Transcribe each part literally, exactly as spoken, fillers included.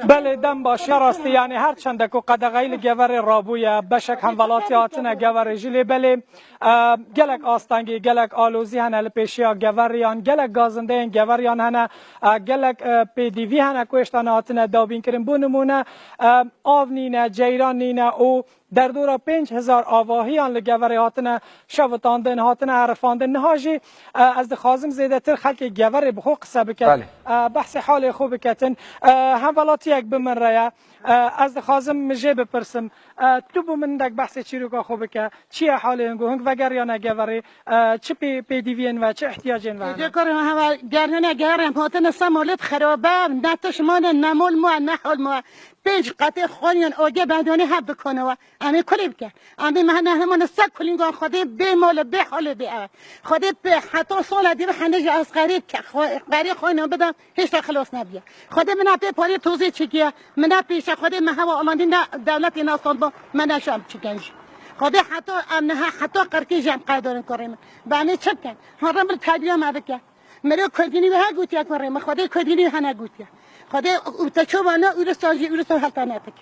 Belê, dem baş ya rastî, yanî her çende ku qedexeyî li Geverê rabûye, beşek hemvelatî hatine Geverê jî, lê belê, e, gelek astengî, gelek alozî hene li pêşiya Geveriyan, gelek gazindeyên Geveriyan hene, e, gelek, e, pêdivî hene ku hêşta nehatine dabînkirin. Bo nimûne, e, av nîne, ceyran nîne û derdora pênc hezar avahiyan li Geverê hatine şevitandin, hatine herifandin. Niha jî, e, ez dixwazim zêdetir xelkê Geverê bi xwe qise biket. Belê. E, behsê halê xwe biketin. E, hemvelatiyek bi min re ye. E, ez dixwazim min jê bipirsim. E, tu bi min hindek behsê çîroka xwe bike. Çi ye halê hingû? Hing vegeriyane Geverê. E, çi pê-, pêdiviyên ve, çi ihtiyacên ve hene? Êdî kurê me heva gernine Geverê em hatine se molêt xerobe, ne tiş mane, ne mol mane, ne hol mane. Pênc qetê xoniyan oge bendonê hev dikone we. Em ê kulê bike. Em ê me ne hemû ne se kulîngan Xwedê bê mol e, bê holê bê ev. Xwedê pê heta sala dî hene ji ez qerê ke-, xwe-, qerê xwe ne bidem, hêşta xilas nebiye. Xwedê min pê parê tozê çekiye, min pêşe Xwedê me hewa alandî ne dewletê ne stand ba, me ne şam çiken jî. Xwedê heta em ne he-, heta qerkê jî em qerdorin kurê min. Be em ê çi bikin? Hara min terbiya me bike. Mero Kurdînî wiha gotiye kurê min, Xwedê Kurdînî wiha negotiye. Xwedê û te ço vana Ûristan jî Ûristan helta netik.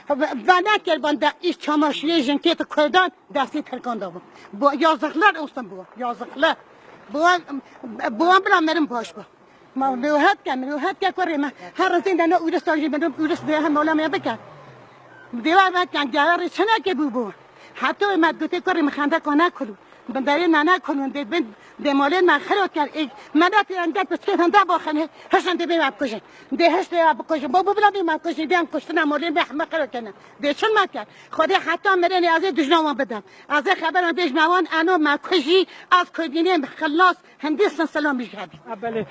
Va-, va nekir ban de îş çamaşîrê jinkê tu Kurdan destê Tirkan de bû. Bu yazıklar olsun bu, yazıklar. Bu, bu an bila merim baş bu. Ma mero hetke, mero hetke kurê min. Her rezin de ne Ûristan jî mero Ûris de hem ola me bike. Dêwa me kan gayarê çinekê bû bû. Heta me gotê kurê min xendeka nekulu. Binderê me nekulûn, dê bin, dê malê me xiro ker. Ê, me ne tê em dest bi çê hende baxin, hişin dê bê me bikujin. Dê hiş dê me bikujin. Bo, bo bila bê me bikujin, dê em kuştina malê me heme xiro kene. Dê çil me ker. Xwedê heta mirinê ez ê dijna wan bidem. Ez ê xeberan bêj me wan, eno me kujî, ez Kurdînê xilas, hindî sin selam bijhebî. Ha, belê.